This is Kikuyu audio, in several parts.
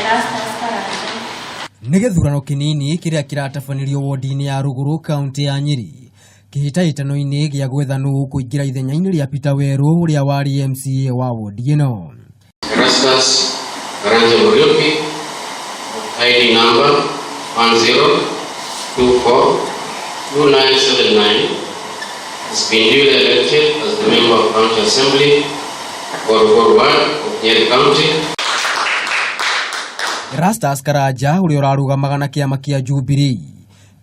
Erastus Karanja. Nĩ gĩthurano kĩnini kĩrĩa kĩratabanirio wodi-inĩ ya Rũgũrũ kaũntĩ ya Nyĩrĩ kĩhĩtahĩtano-inĩ gĩa gwetha nũ ũkũingĩra ithenya-inĩ rĩa Peter Werũ ũrĩa warĩ MCA wa wodi ĩno. Erastus Karanja Muriuki of ID number 10242979 has been duly elected as the member of County Assembly for Ruguru Ward of Nyeri County. Erastus Karanja ũrĩa ũrarũgamaga na kĩama kĩa Jubilee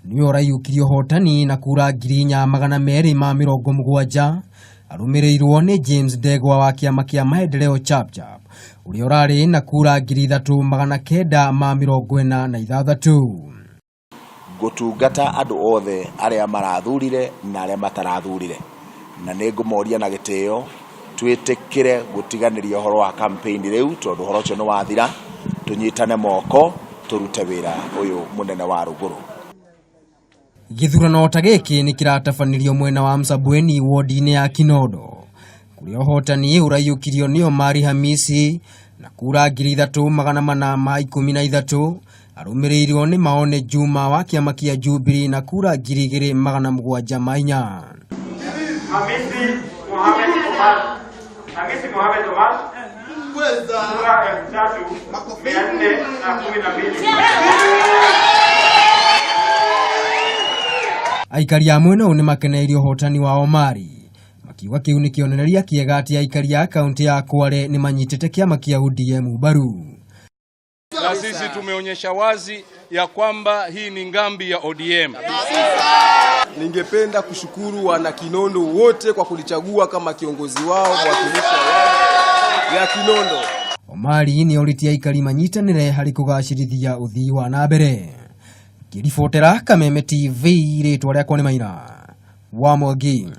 nĩwe ũraiyũkirie ũhotani na kura 4270, arũmĩrĩirwo nĩ James Ndegwa wa kĩama kĩa Maendeleo Chapchap ũrĩa ũrarĩ na kura 3946. Ngũtungata andũ othe arĩa marathurire na arĩa matarathurire, na nĩ ngũmoria na gĩtĩo twĩtĩkĩre gũtiganĩria ũhoro wa campaign rĩu, tondũ ũhoro ũcio nĩ wathira. Tũnyitane moko tũrute wĩra ũyũ mũnene wa Rũgũrũ. Gĩthurano ta gĩkĩ nĩ kĩratabanirio mwena wa Msambweni wodi-inĩ ya Kinondo kũrĩa ũhotani ũraiyũkirio nĩ Omari Hamisi na kura 3413, arũmĩrĩirwo nĩ Maone Juma wa kĩama kĩa Jubilee na kura 2704. Hamisi Mohamed Omar. Hamisi Mohamed Omar, kura 3412. Aikari a mwena ũyũ nĩ makeneirie ũhotani wa Omari, makiuga kĩu nĩ kĩonereria kĩega atĩ aikari a kaũntĩ ya Kwale nĩ manyitĩte kĩama kĩa ODM mbaru. Na sisi tumeonyesha wazi ya kwamba hii ni ngambi ya ODM. Ningependa kushukuru wana Kinondo wote kwa kulichagua kama kiongozi wao mwakilishi wa ya Kinondo. Omari nĩ orĩtie aikari manyitanĩre harĩ kũgacĩrithia ũthii wa na mbere. Ngĩribotera Kameme TV, rĩtwa rĩakwa nĩ Maina wa Mwangi.